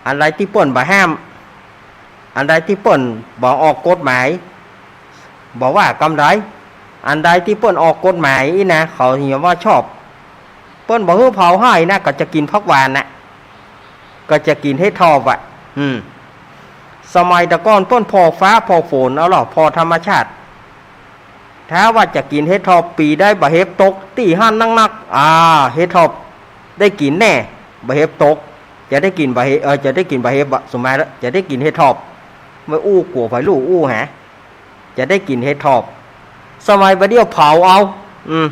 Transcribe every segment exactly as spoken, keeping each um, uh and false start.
อันใดตี้เปิ้นบ่ห้าม อันใดตี้เปิ้นบ่ออกกฎหมาย บ่ว่ากำใด อันใดตี้เปิ้นออกกฎหมายอี้นะ เขาเหียว่าชอบ เปิ้นบ่หื้อเผาฮ้ายนะ ก็จะกิ๋นผักหว่านน่ะ ก็จะกิ๋นเห็ดถอบอะ อืม สมัยแต่ก่อนเปิ้นผ่อฟ้าผ่อฝนเอาหล่อ ผ่อธรรมชาติ ถ้าว่าจะกิ๋นเห็ดถอบ ปี๋ใดบ่าเห็บตกตี้หั้นนักๆ อ่า เห็ดถอบได้กิ๋นแน่ บ่าเห็บตก จะได้กิ๋นบ่าเห็บ เออ จะได้กิ๋นบ่าเห็บอะ สมัยละ จะได้กิ๋นเห็ดถอบ บ่อู้กั๋วใผลูกอู้หา จะได้กิ๋นเห็ดถอบ สมัยบ่าเดี่ยวเผาเอา อืม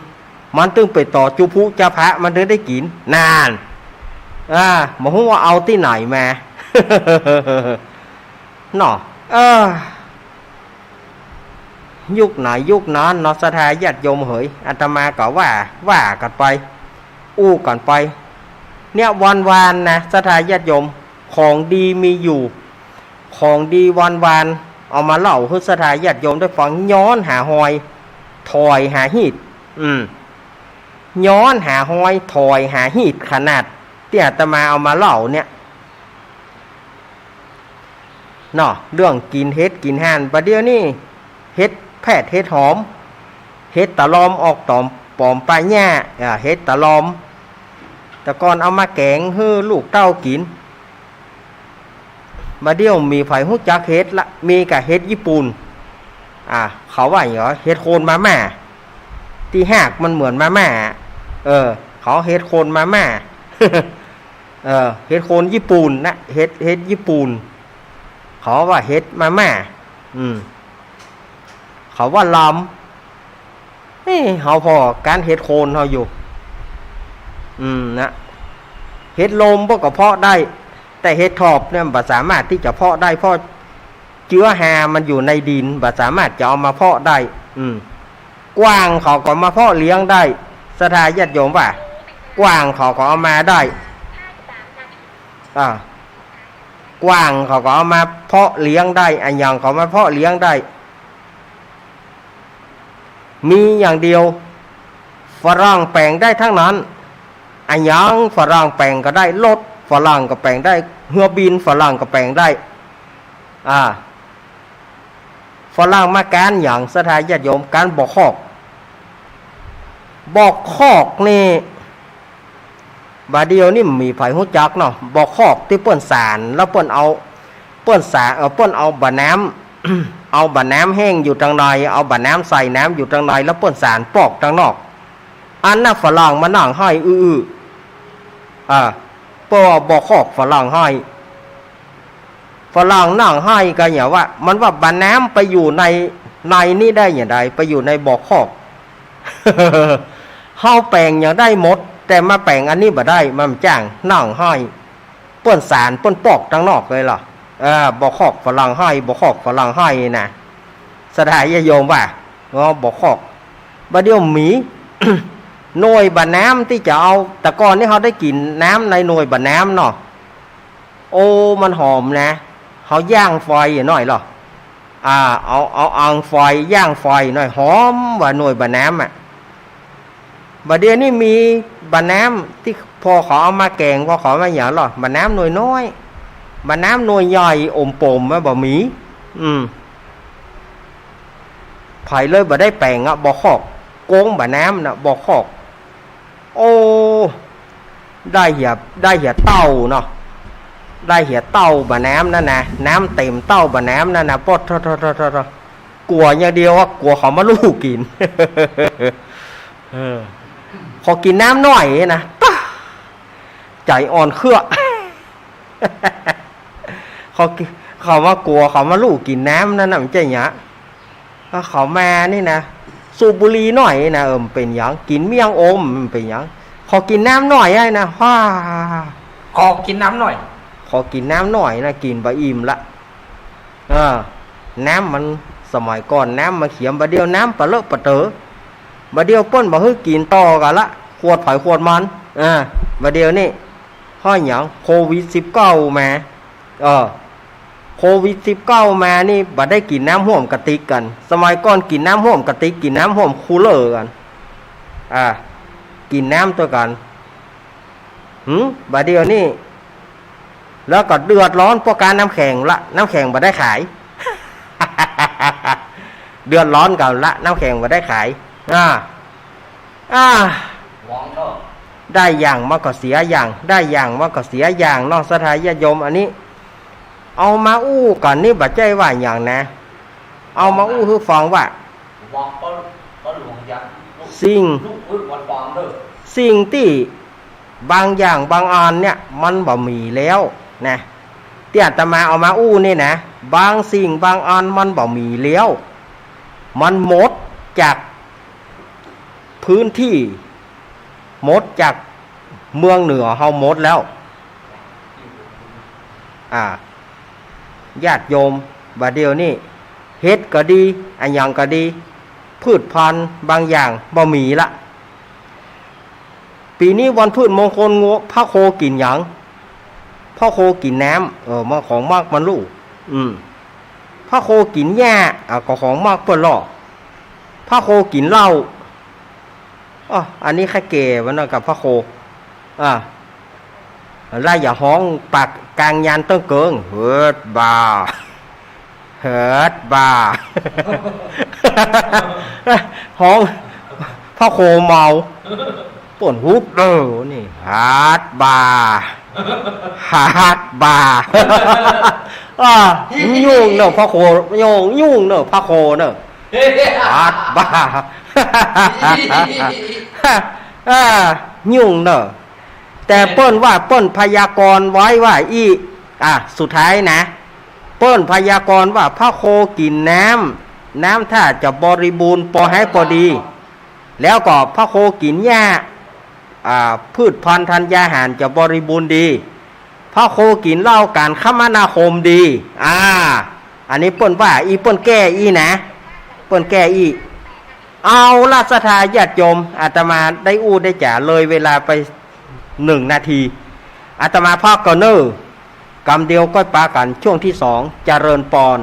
มันตึงไปต่อจุพุจะพระ มันตึงได้กิ๋น นั่น อ่า บ่ฮู้ว่าเอาตี้ไหนมา เนาะ เออ ยุคไหนยุคนั้นเนาะ ศรัทธาญาติโยมเหย อาตมาก็ว่า ว่ากั๋นไป อู้กั๋นไป เนี่ย วันๆ นะ ศรัทธาญาติโยม ของดีมีอยู่ ของดีวันๆ เอามาเล่าหื้อศรัทธาญาติโยมได้ฟัง ย้อนหาฮอย ถอยหาฮีด อืม ย้อนหาฮอย ถอยหาฮีด ขนาดตี้อาตมาเอามาเล่าเนี่ย เนาะ เรื่องกิ๋นเห็ดกิ๋นห่าน บ่าเดี่ยวนี้ เห็ดแผดเห็ดหอม เห็ดตะลอมออกต๋อมป๋อมป่าหญ้า อ่า เห็ดตะลอม แต่ก่อนเอามาแก๋งหื้อลูกเต้ากิ๋น บ่าเดี่ยวมีใผฮู้จักเห็ดละ มีก้าเห็ดญี่ปุ่น อ่า เขาว่าหยัง เห็ดโคนมาม่า ตี้ฮากมันเหมือนมาม่า เออ เขาเห็ดโคนมาม่า เออ เห็ดโคนญี่ปุ่นนะ เห็ด เห็ดญี่ปุ่น เขาว่าเห็ดมาม่า อืม เขาว่าลอม เอ้ย เฮาผ่อก้านเห็ดโคนเฮาอยู่ อืม นะ เห็ดลมพวกก็ผ่อได้ แต่เห็ดถอบเนี่ยบ่สามารถตี้จะผ่อได้ เพราะเจื๊อฮามันอยู่ในดิน บ่สามารถจะเอามาผ่อได้ อืม กวางเขาก็มาผ่อเลี้ยงได้ ศรัทธาญาติโยมว่า กวางเขาก็เอามาได้ อ่า กวางเขาก็เอามาผ่อเลี้ยงได้ อะหยังเขามาผ่อเลี้ยงได้ มีอย่างเดียว ฝรั่งแป๋งได้ตังนั้น อะหยังฝรั่งแป๋งก็ได้ รถฝรั่งก็แป๋งได้ เฮือบินฝรั่งก็แป๋งได้ อ่า ฝรั่งมาก้านหยัง ศรัทธาญาติโยม ก้านบ่อคอก บ่อคอกนี่ บ่าเดี่ยวนี้มีใผฮู้จักเนาะ บ่อคอกตี้เปิ้นสาน แล้วเปิ้นเอา เปิ้นสาน เอ่อ เปิ้นเอาบ่าน้ำ เอาบ่าน้ำแห้งอยู่ตังใน เอาบ่าน้ำใส่น้ำอยู่ตังใน แล้วเปิ้นสานปอกตังนอก อันนั้นฝรั่งมานั่งไห้อื้อๆ อ่า เปิ้นว่าบ่อคอกฝรั่งไห้ ฝรั่งนั่งไห้ก็อย่างว่า มันว่าบ่าน้ำไปอยู่ใน ในนี้ได้อย่างใด ไปอยู่ในบ่อคอก เฮาแป๋งอย่างได้หมด แต่มาแป๋งอันนี้บ่ได้ มันจ้างนั่งไห้ เปิ้นสานเปิ้นปอกตังนอกเลยล่ะ เออ บ่อคอกฝรั่งไห้ บ่อคอกฝรั่งไห้นะ ศรัทธาญาติโยมว่า อ๋อ บ่อคอก บ่าเดี่ยวมี หน่วยบ่าน้ำตี้จะเอา แต่ก่อนนี้เฮาได้กิ๋นน้ำในหน่วยบ่าน้ำเนาะ โอ้ มันหอมนะ เฮาย่างไฟหน่อยเหรอ อ่า เอา เอาอังไฟ ย่างไฟหน่อย หอมกว่าหน่วยบ่าน้ำอะ บ่าเดี่ยวนี้มีบ่าน้ำตี้ผ่อเขาเอามาแก๋ง ผ่อเขาเอามาหยังเหรอ บ่าน้ำหน่วยน้อย บ่าน้ำหน่วยใหญ่อมป๋มอะ บ่มี อืม ใผเลยบ่ได้แป๋งอะ บ่อคอก โก๊งบ่าน้ำน่ะ บ่อคอก โอ้ ได้เหีย ได้เหียเต้าเนาะ ได้เหียเต้าบ่าน้ำนั่นนะ น้ำเต๋มเต้าบ่าน้ำนั่นนะ ปอด โถ่ๆๆๆ กั๋วอย่างเดียวอะ กั๋วเขามาลู่กิ๋น เออ ขอกิ๋นน้ำหน่อยนะ ป๊ะ ใจ๋อ่อนเคือก เขากิ เขามากั๋ว เขามาลู่กิ๋นน้ำนั่นน่ะ มันจะหยัง ถ้าเขามานี่นะ สูบบุหรี่หน่อยนะ เออ มันเป๋นหยัง กิ๋นเมี่ยงอม มันเป๋นหยัง ขอกิ๋นน้ำหน่อยไอ้นะ ฮ่า ขอกิ๋นน้ำหน่อย ขอกิ๋นน้ำหน่อยนะ กิ๋นบ่อิ่มละ เออ น้ำมัน สมัยก่อนน้ำมันเขียม บ่าเดี่ยวน้ำปะเลอะปะเต๋อ บ่าเดี่ยวเปิ้นบ่หื้อกิ๋นต่อกั๋นละ ขวดใผขวดมัน เออ บ่าเดี่ยวนี้ เพราะหยัง โควิดสิบเก้ามา เออ โควิดสิบเก้ามานี่ บ่ได้กิ๋นน้ำฮ่วมกระติกกั๋น สมัยก่อนกิ๋นน้ำฮ่วมกระติก กิ๋นน้ำฮ่วมคูลเลอร์กั๋น อ่า กิ๋นน้ำตวยกั๋น หืม บ่าเดี่ยวนี้ แล้วก็เดือดร้อนป้อก๋านน้ำแข็งละ น้ำแข็งบ่ได้ขาย เดือดร้อนกั๋นละ น้ำแข็งบ่ได้ขาย อ่า อ่า ได้อย่างมันก็เสียอย่าง ได้อย่างมันก็เสียอย่างเนาะ ศรัทธาญาติโยม อันนี้ เอามาอู้กั๋นนี่บ่ใจ้ว่าหยังนะ เอามาอู้หื้อฟังว่า สิ่ง สิ่งตี้บางอย่างบางอันเนี่ยมันบ่มีแล้วนะ ตี้อาตมาเอามาอู้นี่นะ บางสิ่งบางอันมันบ่มีแล้ว มันหมดจากพื้นตี้ หมดจากเมืองเหนือเฮาหมดแล้ว อ่า ญาติโยม บ่าเดี่ยวนี้ เห็ดก็ดี อะหยังก็ดี พืชพันธุ์บางอย่างบ่มีละ ปี๋นี้วันพืชมงคล งัว พระโคกิ๋นหยัง พระโคกิ๋นน้ำ เออ มันของมากมันลู่ อืม พระโคกิ๋นหญ้า อ่ะ ก็ของมากเปิ้นล่อ พระโคกิ๋นเหล้า อ้อ อันนี้ใค่แก่วะเนาะกับพระโค อ่า ละอย่าฮ้องปากก๋างยานเติ้งเกิง เฮิดบ่า เฮิดบ่า ฮ้องพระโคเมา เปิ้นฮุบเด้อนี่ ฮาดบ่า ฮาดบ่า อ่า ยุ่งเนาะพระโค ยุ่ง ยุ่งเนาะพระโคเนาะ ฮาดบ่า อ่า ยุ่งเนาะ แต่เปิ้นว่าเปิ้นพยากรณ์ไว้ว่าอี้ อ่ะ สุดท้ายนะ เปิ้นพยากรณ์ว่าพระโคกิ๋นน้ำ น้ำถ้าจะบริบูรณ์ปอให้ปอดี แล้วก็พระโคกิ๋นหญ้า อ่า พืชพันธุ์ธัญญาหารจะบริบูรณ์ดี พระโคกิ๋นเหล้าก๋านคมนาคมดี อ่า อันนี้เปิ้นว่าอี้ เปิ้นแก้อี้นะ เปิ้นแก้อี้ เอาละศรัทธาญาติโยม อาตมาได้อู้ได้จ๋าเลยเวลาไปหนึ่งนาที อาตมาพักก่อนเน่อ กำเดียวก้อยปากั๋นช่วงตี้สอง เจริญปอน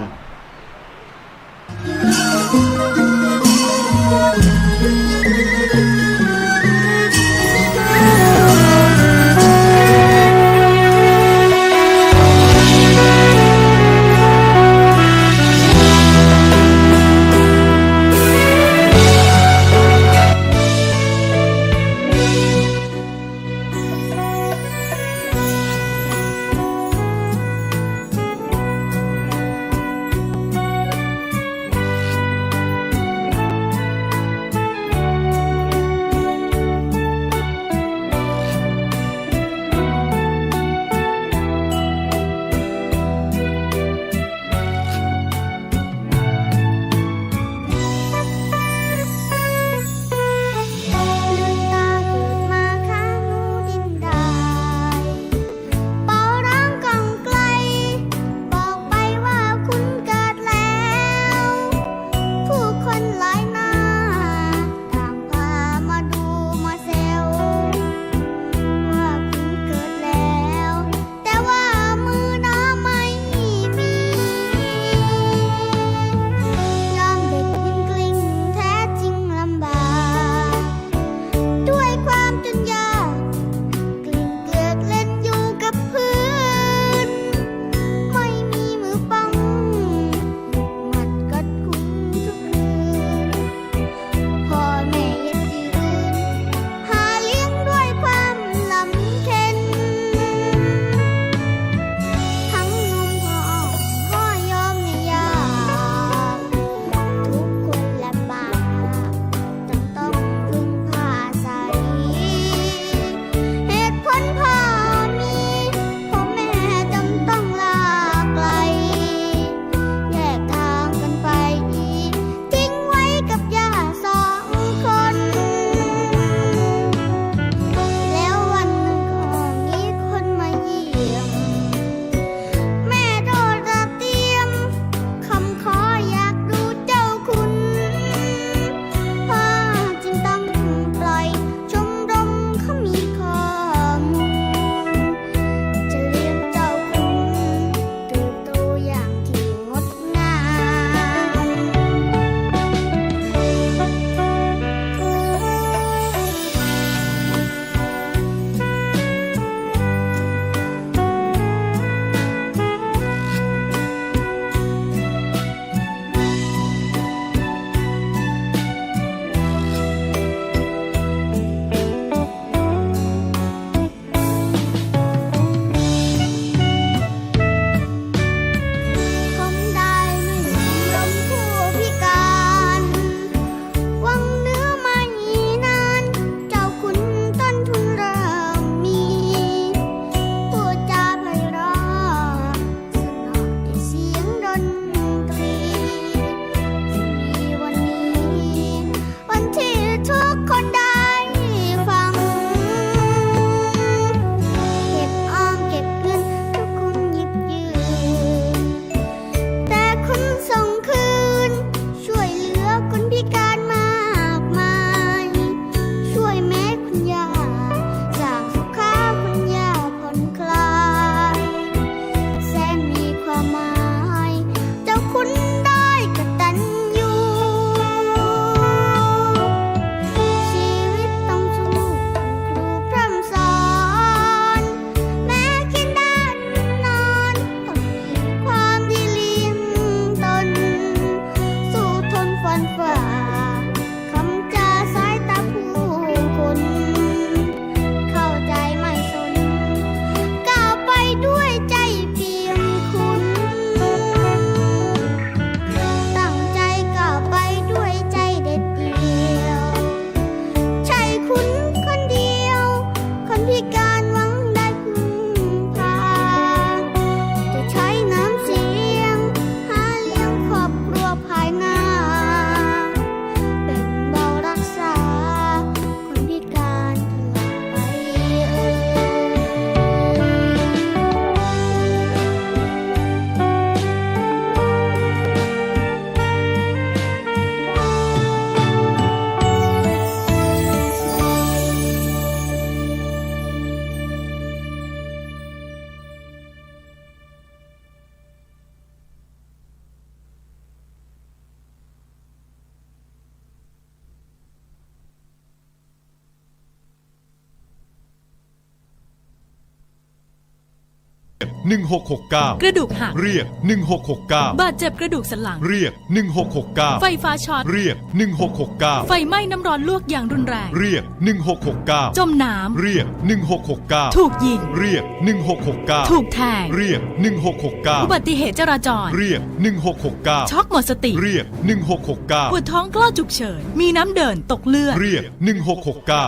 หนึ่งหกหกเก้า กระดูกหัก เรียก หนึ่งหกหกเก้า บาดเจ็บกระดูกสันหลัง เรียก หนึ่งหกหกเก้า ไฟฟ้าช็อต เรียก หนึ่งหกหกเก้า ไฟไหม้น้ำร้อนลวกอย่างรุนแรง เรียก หนึ่งหกหกเก้า จมน้ำ เรียก หนึ่งหกหกเก้า ถูกยิง เรียก หนึ่งหกหกเก้า ถูกแทง เรียก หนึ่งหกหกเก้า อุบัติเหตุจราจร เรียก หนึ่งหกหกเก้า ช็อกหมดสติ เรียก หนึ่งหกหกเก้า ปวดท้องคลอดฉุกเฉิน มีน้ำเดิน ตกเลือด เรียก หนึ่งหกหกเก้า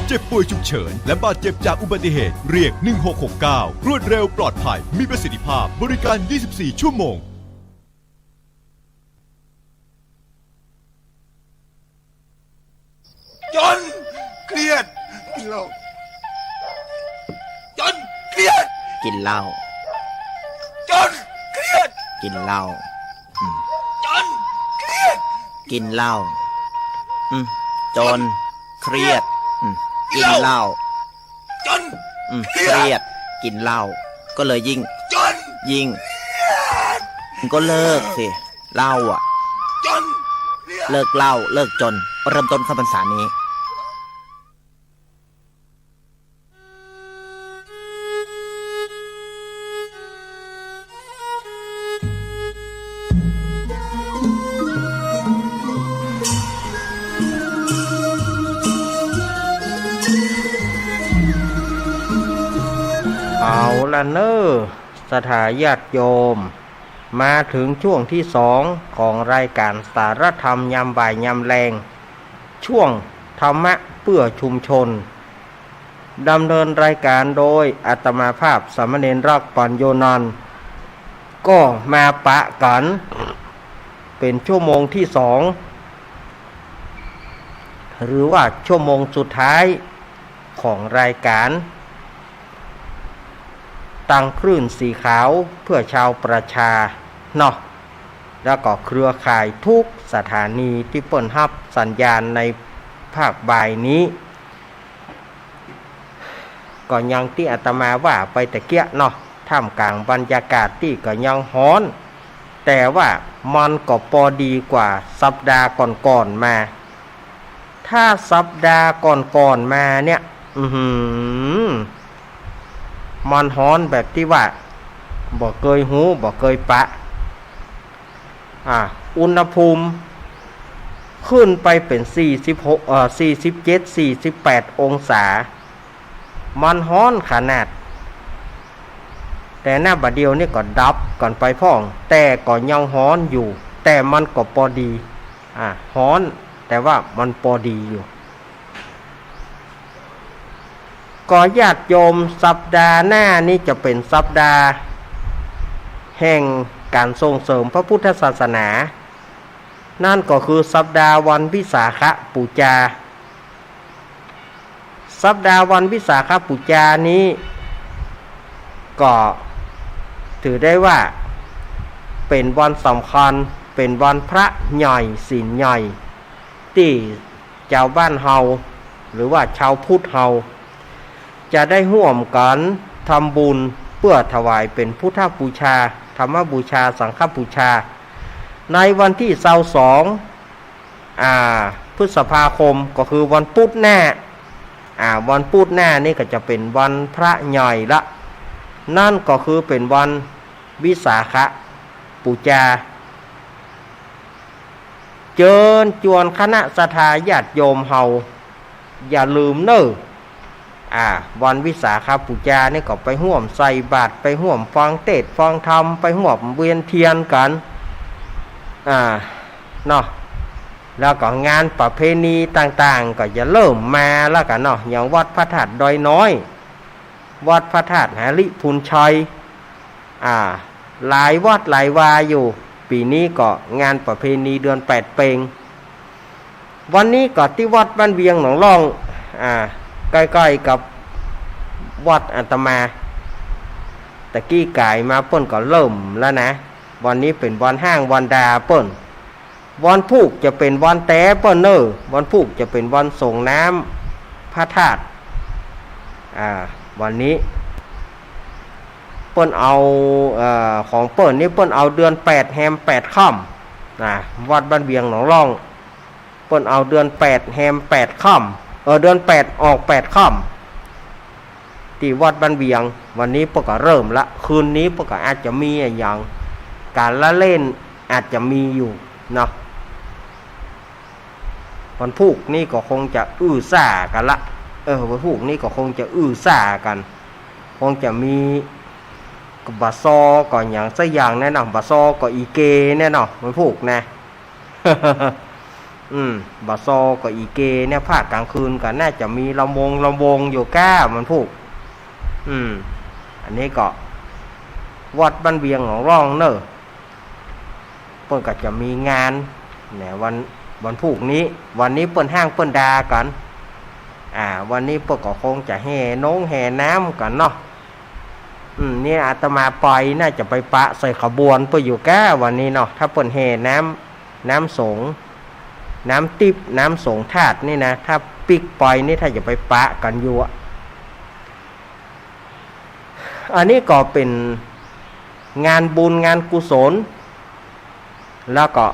เจ็บป่วยฉุกเฉิน และบาดเจ็บจากอุบัติเหตุ เรียก หนึ่งหกหกเก้า รวดเร็ว ปลอดภัย มีประสิทธิภาพ บริการ ยี่สิบสี่ ชั่วโมง จนเครียด กินเหล้า จนเครียด กินเหล้า จนเครียด กินเหล้า อืม จนเครียด กินเหล้า อืม จนเครียด อืม กินเหล้า จน อืม เครียด เครียด กินเหล้า ก็เลยยิ่ง จน ยิ่ง เครียด ก็เลิกสิ เหล้าอะ จน เครียด เลิกเหล้า เลิกจน เริ่มต้นเข้าพรรษานี้ เอาละเน่อ ศรัทธาญาติโยม มาถึงช่วงที่สองของรายการสารธรรมยามบ่ายยามแลง ช่วงธรรมะเพื่อชุมชน ดำเนินรายการโดยอาตมาภาพสามเณรรักษ์ ปัญโญนันท์ ก็มาปะกั๋นเป็นชั่วโมงที่สอง หรือว่าชั่วโมงสุดท้ายของรายการ ตางคลื่นสีขาวเพื่อชาวประชาเนาะ แล้วก็เครือข่ายทุกสถานีตี้เปิ้นฮับสัญญาณในภาคบ่ายนี้ ก็อย่างตี้อาตมาว่าไปตะเกียะเนาะ ท่ามกลางบรรยากาศตี้ก็ยังฮ้อน แต่ว่ามันก็ปอดีกว่าสัปดาห์ก่อนๆ มา ถ้าสัปดาห์ก่อนๆ มาเนี่ย อื้อหือ มันฮ้อนแบบตี้ว่า บ่เกยฮู้ บ่เกยปะ อ่า อุณหภูมิขึ้นไปเป๋นสี่สิบหก เอ่อ สี่สิบเจ็ด สี่สิบแปดองศา มันฮ้อนขนาด แต่หน้าบ่าเดี่ยวนี่ก็ดับกั๋นไปพ่อง แต่ก็ยังฮ้อนอยู่ แต่มันก็ปอดี อ่า ฮ้อน แต่ว่ามันปอดีอยู่ ก็ญาติโยม สัปดาห์หน้านี้จะเป๋นสัปดาห์แห่งก๋านส่งเสริมพระพุทธศาสนา นั่นก็คือสัปดาห์วันวิสาขบูชา สัปดาห์วันวิสาขบูชานี้ ก็ถือได้ว่าเป๋นวันสำคัญ เป๋นวันพระใหญ่ศีลใหญ่ ตี้จาวบ้านเฮา หรือว่าชาวพุทธเฮา จะได้ฮ่วมกั๋นทำบุญเปื้อถวายเป๋นพุทธบูชา ธรรมบูชา สังฆบูชา ในวันตี้ซาวสอง อ่า พฤษภาคม ก็คือวันปุ๊ดหน้า อ่า วันปุ๊ดหน้านี่ก็จะเป๋นวันพระใหญ่ละ นั่นก็คือเป๋นวันวิสาขบูชา เจิญจวนคณะศรัทธาญาติโยมเฮา อย่าลืมเน่อ อ่า วันวิสาขบูชานี่ก็ไปฮ่วมใส่บาตร ไปฮ่วมฟังเตสน์ฟังธรรม ไปฮ่วมเวียนเตียนกั๋น อ่า เนาะ แล้วก็งานประเพณีต่างๆ ก็จะเริ่มมาแล้วกั๋นเนาะ อย่างวัดพระธาตุดอยน้อย วัดพระธาตุหริภุญชัย อ่า หลายวัดหลายวาอยู่ ปี๋นี้ก็งานประเพณีเดือนแปดเปง วันนี้ก็ตี้วัดบ้านเวียงหนองล่อง อ่า ใก้ๆ กับวัดอาตมา ตะกี้ก๋ายมาเปิ้นก็เริ่มแล้วนะ วันนี้เป๋นวันฮ้างวันดาเปิ้น วันพูกจะเป๋นวันแตเปิ้นเน่อ วันพูกจะเป๋นวันส่งน้ำพระธาตุ อ่า วันนี้ เปิ้นเอา เอ่อ ของเปิ้นนี่เปิ้นเอาเดือนแปดแฮมแปดค่ำ นะ วัดบ้านเวียงหนองล่อง เปิ้นเอาเดือนแปดแฮมแปดค่ำ เออ เดือนแปดออกแปดค่ำ ตี้วัดบ้านเวียง วันนี้เปิ้นก็เริ่มละ คืนนี้เปิ้นก็อาจจะมีอะหยัง ก๋านละเล่นอาจจะมีอยู่เนาะ วันพูกนี้ก็คงจะอื้อซ่ากั๋นละ เออ วันพูกนี้ก็คงจะอื้อซ่ากั๋น คงจะมีบ่าซอก่อหยังสักอย่างแน่เนาะ บ่าซอก่ออีเกแน่เนาะ วันพูกนะ อืม บ่าซอก่ออีเกเนี่ย ภาคก๋างคืนก็น่าจะมีลำวงลำวงอยู่ก้า วันพูก อืม อันนี้ก็วัดบ้านเวียงของร่องเน่อ เปิ้นก็จะมีงานเนี่ย วัน วันพูกนี้ วันนี้เปิ้นฮ้างเปิ้นดากั๋น อ่า วันนี้เปิ้นก็คงจะแห่นงแห่น้ำกั๋นเนาะ อืม นี่อาตมาไปน่าจะไปปะใส่ขบวนเปิ้นอยู่ก้าวันนี้เนาะ ถ้าเปิ้นแห่น้ำ น้ำสงฆ์ น้ำติ๊บ น้ำสงฆ์ธาตุนี่นะ ถ้าปิ๊กไปนี่ ถ้าจะไปปะกั๋นอยู่อะ อันนี้ก็เป๋นงานบุญงานกุศล แล้วก็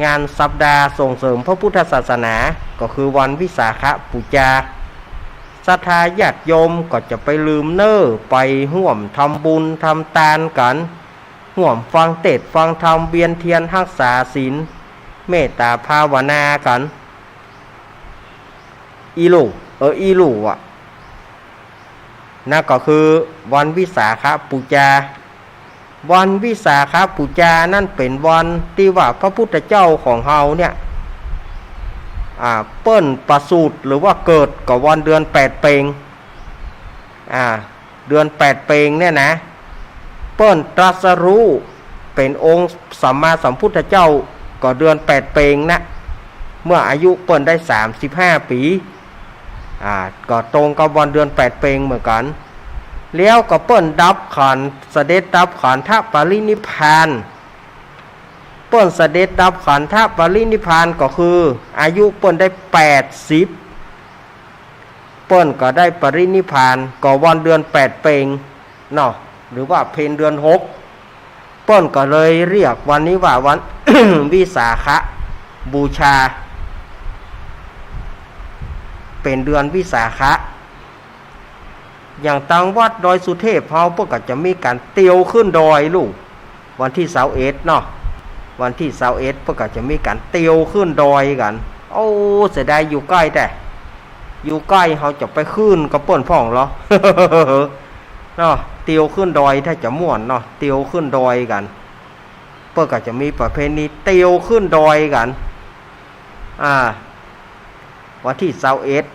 งานสัปดาห์ส่งเสริมพระพุทธศาสนา ก็คือวันวิสาขบูชา ศรัทธาญาติโยมก็จะไปลืมเน่อ ไปฮ่วมทำบุญทำตานกั๋น ฮ่วมฟังเตสน์ฟังธรรม เวียนเตียนฮักษาศีล เมตตาภาวนากั๋น อี้ลู่ เออ อี้ลู่อะ นั่นก็คือวันวิสาขบูชา วันวิสาขบูชานั้นเป๋นวันตี้ว่าพระพุทธเจ้าของเฮาเนี่ย อ่า เปิ้นประสูติหรือว่าเกิดก็วันเดือนแปดเพ็ง อ่า เดือนแปดเพ็งเนี่ยนะ เปิ้นตรัสรู้เป๋นองค์สัมมาสัมพุทธเจ้าก็เดือนแปดเพ็งนะ เมื่ออายุเปิ้นได้สามสิบห้าปี๋ อ่า ก็ตรงกับวันเดือนแปดเพ็งเหมือนกั๋น แล้วก็เปิ้นดับขันธ เสด็จดับขันธปรินิพพาน เปิ้นเสด็จดับขันธปรินิพพานก็คืออายุเปิ้นได้แปดสิบ เปิ้นก็ได้ปรินิพพานก็วันเดือนแปดเพ็งเนาะ หรือว่าเพ็ญเดือนหก เปิ้นก็เลยเรียกวันนี้ว่าวัน วิสาขบูชา เป๋นเดือนวิสาขะ อย่างตางวัดดอยสุเทพเฮา เปิ้นก็จะมีก๋านเตียวขึ้นดอยลูก วันตี้ซาวเอ็ดเนาะ วันตี้ซาวเอ็ดเปิ้นก็จะมีก๋านเตียวขึ้นดอยกั๋น โอ้ เสียดายอยู่ใก้แต๊ อยู่ใก้เฮาจะไปขึ้นกับเปิ้นพ่องเหรอ เนาะ เตียวขึ้นดอยถ้าจะม่วนเนาะ เตียวขึ้นดอยกั๋น เปิ้นก็จะมีประเพณีเตียวขึ้นดอยกั๋น อ่า วันตี้ซาวเอ็ด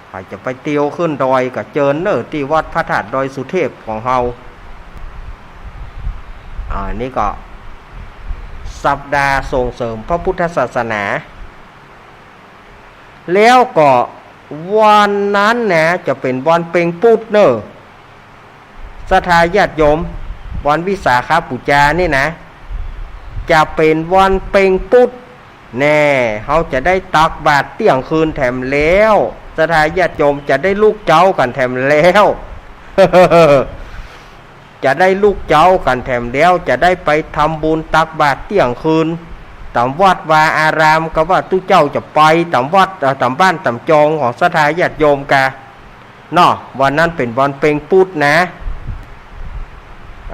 ใผจะไปเตียวขึ้นดอยก็เจิญเน่อ ตี้วัดพระธาตุดอยสุเทพของเฮา อ่า นี่ก็สัปดาห์ส่งเสริมพระพุทธศาสนา แล้วก็วันนั้นนะ จะเป๋นวันเพ็งปุ๊ดเน่อ ศรัทธาญาติโยม วันวิสาขบูชานี่นะ จะเป๋นวันเพ็งปุ๊ด แน่ เฮาจะได้ตักบาตรเตี้ยงคืนแถมแล้ว ศรัทธาญาติโยมจะได้ลุกเจ๊ากั๋นแถมแล้ว จะได้ลุกเจ๊ากั๋นแถมแล้ว จะได้ไปทำบุญตักบาตรเตี้ยงคืน ต๋ามวัดวาอาราม กาว่าตุ๊เจ้าจะไปต๋ามวัด เอ่อ ต๋ามบ้านต๋ามจองของศรัทธาญาติโยมกา เนาะ วันนั้นเป๋นวันเพ็งปุ๊ดนะ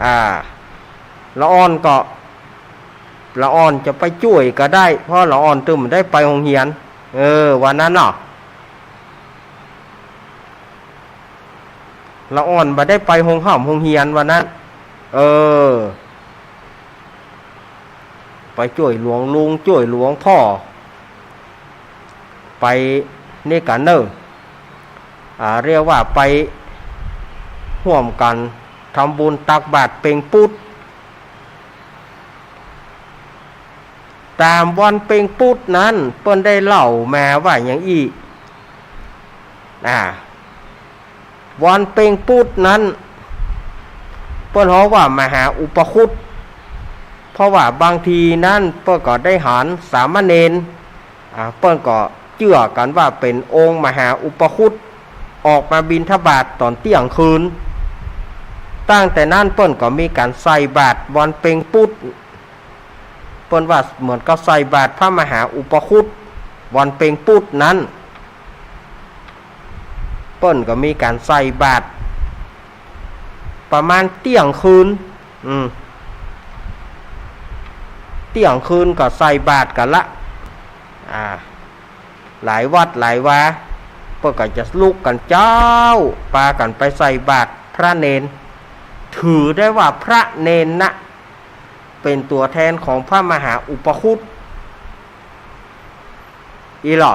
อ่า ละอ่อนก็ ละอ่อนจะไปจ้วยก็ได้ เพราะละอ่อนตึงบ่ได้ไปโฮงเฮียน เออ วันนั้นเนาะ ละอ่อนบ่ได้ไปโฮงฮ่ำโฮงเฮียนวันนั้น เออ ไปจ้วยหลวงลุง จ้วยหลวงพ่อ ไปนี่กั๋นเน่อ อ่า เรียกว่าไปฮ่วมกั๋นทำบุญตักบาตรเพ็งปุ๊ด ต๋ามวันเพ็งปุ๊ดนั้น เปิ้นได้เล่ามาว่าอย่างอี้ อ่า วันเพ็งปุ๊ดนั้น เปิ้นฮ้องว่ามหาอุปคุต เพราะว่าบางทีนั้นเปิ้นก็ได้หันสามเณร อ่า เปิ้นก็เจื้อกั๋นว่าเป๋นองค์มหาอุปคุต ออกมาบิณฑบาตต๋อนเตี้ยงคืน ตั้งแต่นั้นเปิ้นก็มีก๋านใส่บาตรวันเพ็งปุ๊ด เปิ้นว่าเหมือนกับใส่บาตรพระมหาอุปคุตวันเพ็งปุ๊ดนั้น ปิ้นก็มีก๋านใส่บาตรประมาณเตี้ยงคืน อืม เตี้ยงคืนก็ใส่บาตรกั๋นละ อ่า หลายวัดหลายวา เปิ้นก็จะลุกกั๋นเจ๊า ปากั๋นไปใส่บาตรพระเณร ถือได้ว่าพระเณรนะ เป๋นตั๋วแทนของพระมหาอุปคุต อี้ลอ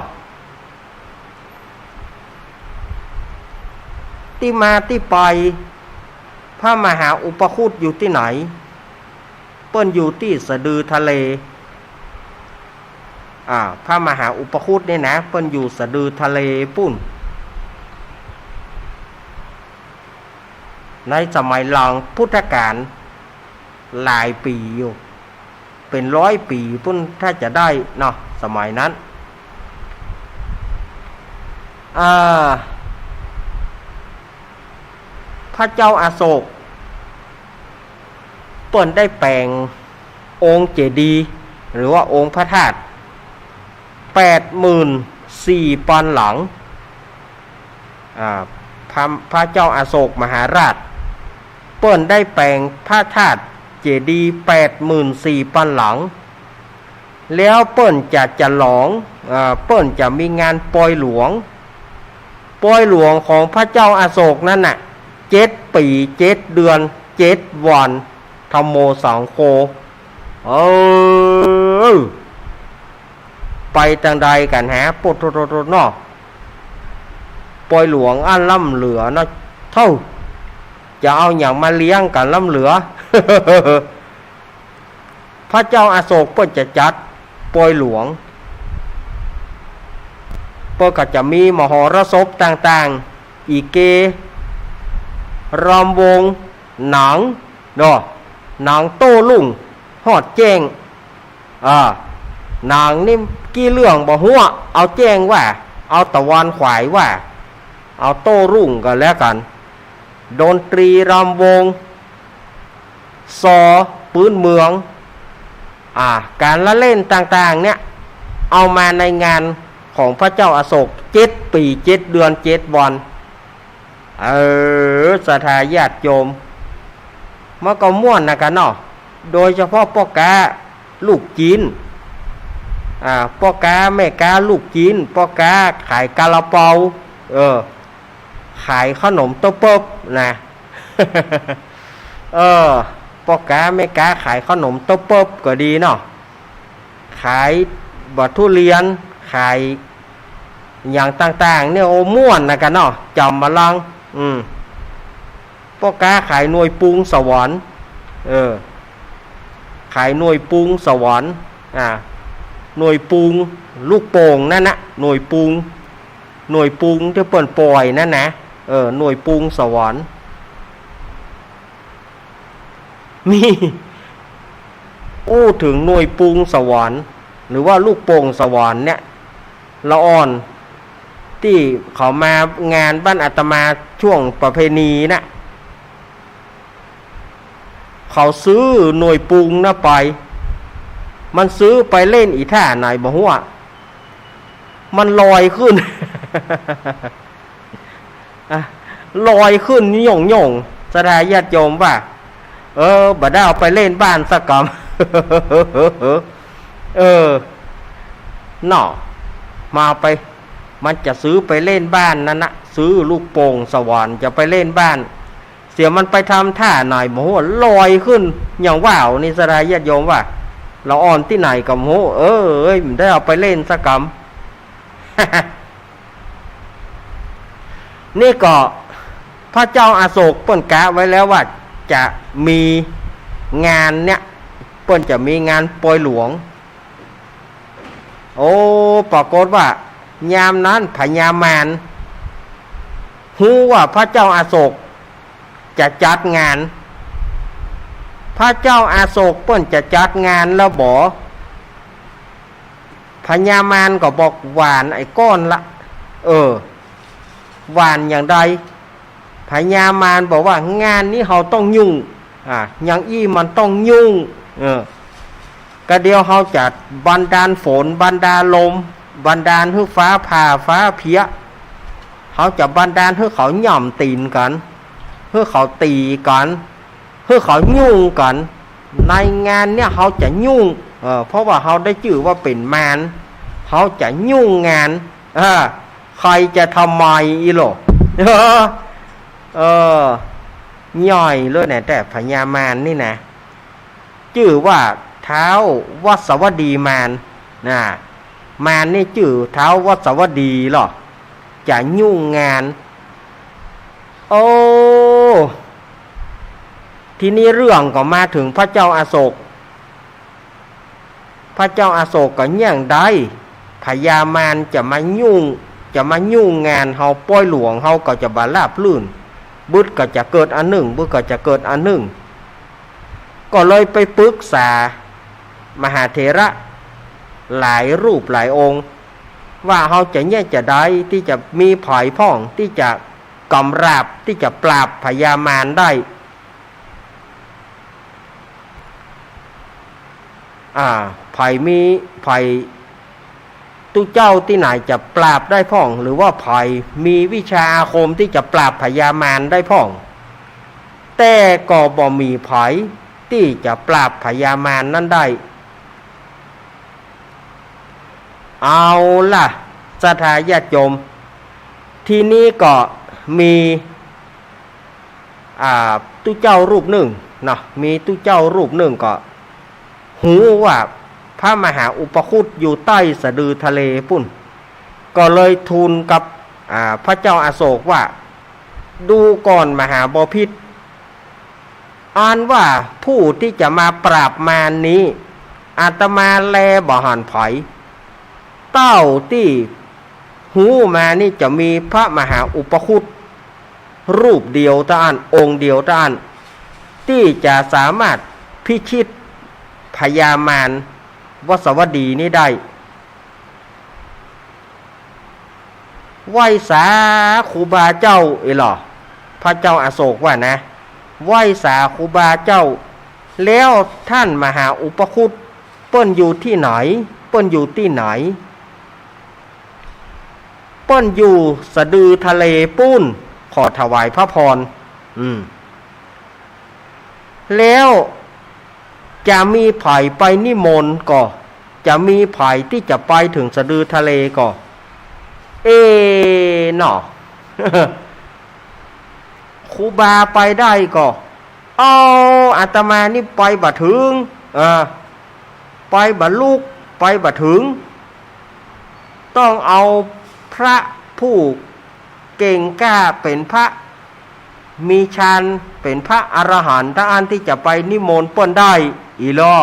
ตี้มาตี้ไป พระมหาอุปคุตอยู่ตี้ไหน เปิ้นอยู่ตี้สะดือทะเล อ่า พระมหาอุปคุตนี่นะ เปิ้นอยู่สะดือทะเลปู้น ในสมัยหลังพุทธกาลหลายปี๋อยู่ เป๋นร้อยปี๋ปู้นถ้าจะได้เนาะ สมัยนั้น อ่า พระเจ้าอโศก เปิ้นได้แป๋งองค์เจดีย์ หรือว่าองค์พระธาตุ แปดหมื่นสี่ปันหลัง อ่า พระ พระเจ้าอโศกมหาราช เปิ้นได้แป๋งพระธาตุเจดีย์แปดหมื่นสี่ปันหลัง แล้วเปิ้นจะฉลอง เอ่อ เปิ้นจะมีงานปอยหลวง ปอยหลวงของพระเจ้าอโศกนั้นน่ะ เจ็ดปี๋ เจ็ดเดือน เจ็ดวัน ธัมโมสังโฆ เออ ไปตางใดกั๋นแหะ โปดโธ่ๆๆ เนาะ ปอยหลวงอันล้ำเหลือเนาะ เฒ่า จะเอาหยังมาเลี้ยงกั๋นล้ำเหลือ พระเจ้าอโศกเปิ้นจะจัดปอยหลวง เปิ้นก็จะมีมหรสพต่างๆ อี่เก รำวง หนัง เนาะ หนังโต้รุ่ง ฮอดแจ้ง อ่า หนังนี่กี้เรื่องบ่ฮู้ เอาแจ้งว่า เอาตะวันขวายว่า เอาโต้รุ่งก็แล้วกั๋น ดนตรีรำวง ซอปื๊นเมือง อ่า ก๋านละเล่นต่างๆ เนี่ย เอามาในงานของพระเจ้าอโศก เจ็ดปี๋ เจ็ดเดือน เจ็ดวัน เออ ศรัทธาญาติโยม มันก็ม่วนนะกั๋นเนาะ โดยเฉพาะป้อก๊าลูกจิ๊น อ่า ป้อก๊าแม่ก๊าลูกจิ๊น ป้อก๊าขายซาลาเปา เออ ขายขนมเต๊าเปิ๊บนะ เออ ป้อก๊าแม่ก๊าขายขนมเต๊าเปิ๊บก็ดีเนาะ ขายบักทุเรียน ขายหยังต่างๆ เนี่ย โอ้ ม่วนนะกั๋นเนาะ จ๋ำบะลังก์ อืม ป้อก๊าขายหน่วยปูงสวรรค์ เออ ขายหน่วยปูงสวรรค์ อ่า หน่วยปูง ลูกโป่งนั่นนะ หน่วยปูง หน่วยปูงตี้เปิ้นป่อยนั่นนะ เออ หน่วยปูงสวรรค์ นี่ อู้เถิงหน่วยปูงสวรรค์ หรือว่าลูกโป่งสวรรค์เนี่ย ละอ่อน ตี้เขามางานบ้านอาตมาช่วงประเพณีน่ะ เขาซื้อหน่วยปูงน่ะไป มันซื้อไปเล่นอี่ท่าไหนบ่ฮู้อะ มันลอยขึ้น อ่ะ ลอยขึ้นหย่งๆ ศรัทธาญาติโยมว่า เออ บ่ได้เอาไปเล่นบ้านสักกำ เออ เนาะ มาไป มันจะซื้อไปเล่นบ้านนั่นนะ ซื้อลูกโป่งสวรรค์จะไปเล่นบ้าน เสียมันไปทำท่าไหนบ่ฮู้ ลอยขึ้น อย่างว้าวนี่ ศรัทธาญาติโยมว่า ละอ่อนตี้ไหนก็บ่ฮู้ เออ เอ้ย บ่ได้เอาไปเล่นสักกำ นี่ก็พระเจ้าอโศกเปิ้นกะไว้แล้วว่าจะมีงานเนี่ย เปิ้นจะมีงานปอยหลวง โอ้ ปรากฏว่ายามนั้นพญามารฮู้ว่าพระเจ้าอโศกจะจัดงาน พระเจ้าอโศกเปิ้นจะจัดงานแล้วบ่ พญามารก็บอกหว่านไอ้ก้อนละ เออ หว่านอย่างใด พญามารบอกว่างานนี้เฮาต้องยุ่ง อ่ะ อย่างอี้มันต้องยุ่ง เออ กะเดี๋ยวเฮาจะบันดาลฝน บันดาลลม บันดาลหื้อฟ้าผ่า ฟ้าเผีย เฮาจะบันดาลหื้อเขาหย่ำตี๋นกั๋น หื้อเขาตี๋กั๋น หื้อเขายุ่งกั๋น ในงานเนี่ยเฮาจะยุ่ง เออ เพราะว่าเฮาได้จื้อว่าเป๋นมาร เฮาจะยุ่งงาน เออ ใครจะทำไมอี้โหล่ะ เออ เออ ใหญ่เลยเนี่ย แต่พญามารนี่นะ จื้อว่าท้าววัสสวดีมาร นะ มารนี่จื้อท้าววัสสวดีลอ จะยุ่งงาน โอ้ ทีนี้เรื่องก็มาเถิงพระเจ้าอโศก พระเจ้าอโศกก็เยียะใด พญามารจะมายุ่ง จะมายุ่งงานเฮา ป้อยหลวงเฮาก็จะบ่ราบรื่น บึดก็จะเกิดอันนึ่ง บึดก็จะเกิดอันนึ่ง ก็เลยไปปรึกษามหาเถระหลายรูปหลายองค์ ว่าเฮาจะเยียะจะใด ตี้จะมีใผพ่อง ตี้จะกำราบ ตี้จะปราบพญามารได้ อ่า ใผมี ใผ ตุ๊เจ้าตี้ไหนจะปราบได้พ่อง หรือว่าใผมีวิชาอาคมตี้จะปราบพญามารได้พ่อง แต่ก็บ่มีใผตี้จะปราบพญามารนั้นได้ เอาล่ะ ศรัทธาญาติโยม ทีนี้ก็มี อ่า ตุ๊เจ้ารูปนึ่งเนาะ มีตุ๊เจ้ารูปนึ่งก็ ฮู้ว่าพระมหาอุปคุตอยู่ใต้สะดือทะเลปู้น ก็เลยทูลกับ อ่า พระเจ้าอโศกว่า ดูก่อนมหาบพิตร อันว่าผู้ตี้จะมาปราบมารนี้ อาตมาแลบ่หันใผ เต้าตี้ฮู้มานี่จะมีพระมหาอุปคุตรูปเดียวเต้าอั้น องค์เดียวเต้าอั้น ตี้จะสามารถพิชิตพญามารวัสสวดีนี้ได้ ไหว้สาครูบาเจ้าอี้หล่อ พระเจ้าอโศกว่านะ ไหว้สาครูบาเจ้า แล้วท่านมหาอุปคุตเปิ้นอยู่ตี้ไหน เปิ้นอยู่ตี้ไหน เปิ้นอยู่สะดือทะเลปู้น ขอถวายพระพร อืม แล้วจะมีใผไปนิมนต์ก่อ จะมีใผตี้จะไปเถิงสะดือทะเลก่อ เอเนาะ ครูบาไปได้ก่อ เอาอาตมานี่ไปบ่เถิง เออ ไปบ่ลุก ไปบ่เถิง ต้องเอาพระผู้เก่งกล้าเป๋นพระมีฌานเป๋นพระอรหันต์เต้าอั้นตี้จะไปนิมนต์เปิ้นได้อี้หล่อ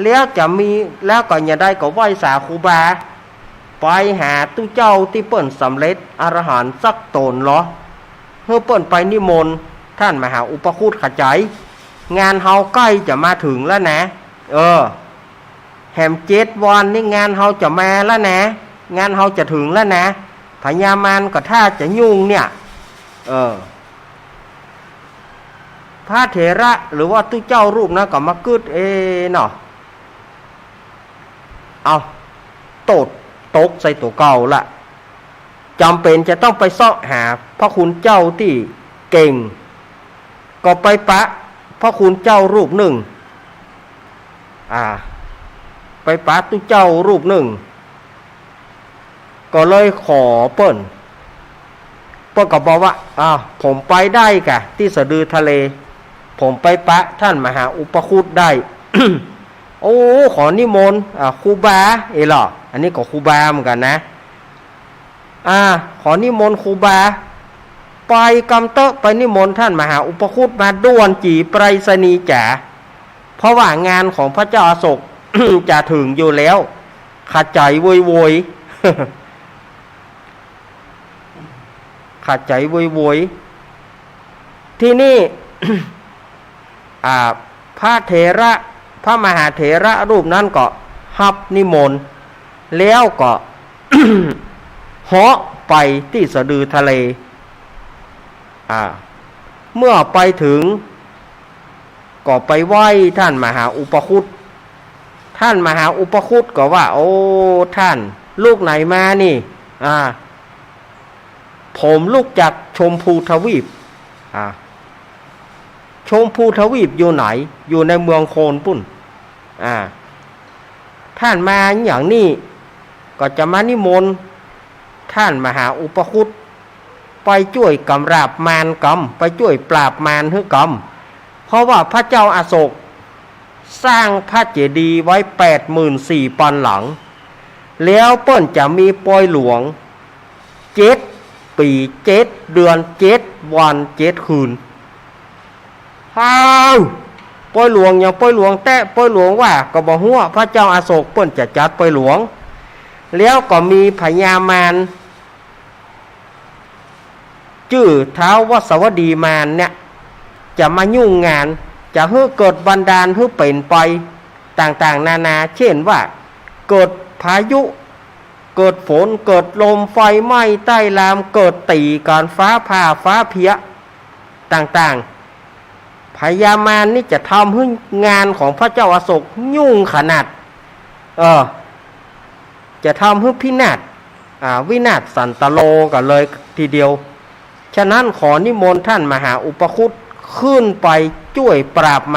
แล้วจะมี แล้วก็จะได้ก็ไหว้สาครูบา ไปหาตุ๊เจ้าตี้เปิ้นสำเร็จอรหันต์สักต๋นลอ หื้อเปิ้นไปนิมนต์ท่านมหาอุปคุต ขะใจ๋ งานเฮาใก้จะมาเถิงแล้วนะ เออ แหมเจ็ดวันนี่งานเฮาจะมาแล้วนะ งานเฮาจะเถิงแล้วนะ พญามารก็ท่าจะยุ่งเนี่ย เออ พระเถระหรือว่าตุ๊เจ้ารูปนั้นก็มากึ๊ด เอเนาะ เอา โต้ษตกใส่ตั๋วเก่าละ จ๋ำเป๋นจะต้องไปเซาะหาพระคุณเจ้าตี้เก่ง ก็ไปปะพระคุณเจ้ารูปนึ่ง อ่า ไปปะตุ๊เจ้ารูปนึ่ง ก็เลยขอเปิ้น เปิ้นก็บอกว่า อ้าว ผมไปได้ก่ะ ตี้สะดือทะเล ผมไปปะท่านมหาอุปคุตได้ โอ้ ขอนิมนต์ อ่า ครูบา เอหล่อ อันนี้ก็ครูบาเหมือนกั๋นนะ อ่า ขอนิมนต์ครูบา ไปกำเต๊อะ ไปนิมนต์ท่านมหาอุปคุตมาด่วนจี๋ ไปรษณีย์จ๋า เพราะว่างานของพระเจ้าอโศก จะเถิงอยู่แล้ว ขะใจ๋โวยโวย ขะใจ๋โวยโวย ทีนี้ อ่า พระเถระ พระมหาเถระรูปนั้นก็ฮับนิมนต์ แล้วก็ เหาะไปตี้สะดือทะเล อ่า เมื่อไปเถิง ก็ไปไหว้ท่านมหาอุปคุต ท่านมหาอุปคุตก็ว่า โอ้ ท่าน ลูกไหนมานี่ อ่า ผมลุกจากชมพูทวีป อ่า ชมพูทวีปอยู่ไหน อยู่ในเมืองโคนปุ้น อ่า ท่านมาอย่างนี้ ก็จะมานิมนต์ท่านมหาอุปคุตไปจ้วยกำราบมารกำ ไปจ้วยปราบมารหื้อกำ เพราะว่าพระเจ้าอโศกสร้างพระเจดีย์ไว้แปดหมื่นสี่ปันหลัง แล้วเปิ้นจะมีปอยหลวงเจ็ดปี๋เจ็ดเดือนเจ็ดวันเจ็ดคืน อ้าว ปอยหลวงหยัง ปอยหลวงแต๊ ปอยหลวงว่าก็บ่ฮู้ พระเจ้าอโศกเปิ้นจะจัดปอยหลวง แล้วก็มีพญามารจื้อท้าววัสวดีมารเนี่ย จะมายุ่งงาน จะหื้อเกิดบันดาลหื้อเป๋นไปต่างๆ นานา เช่นว่า เกิดพายุ เกิดฝน เกิดลม ไฟไหม้ ใต้ลาม เกิดตี๋กั๋น ฟ้าผ่า ฟ้าเผีย ต่างๆ พญามารนี่จะทำหื้องานของพระเจ้าอโศกยุ่งขนาด เออ จะทำหื้อพินาศ อ่า วินาศสันตโลกั๋นเลยทีเดียว ฉะนั้นขอนิมนต์ท่านมหาอุปคุตขึ้นไปจ้วยปราบมาร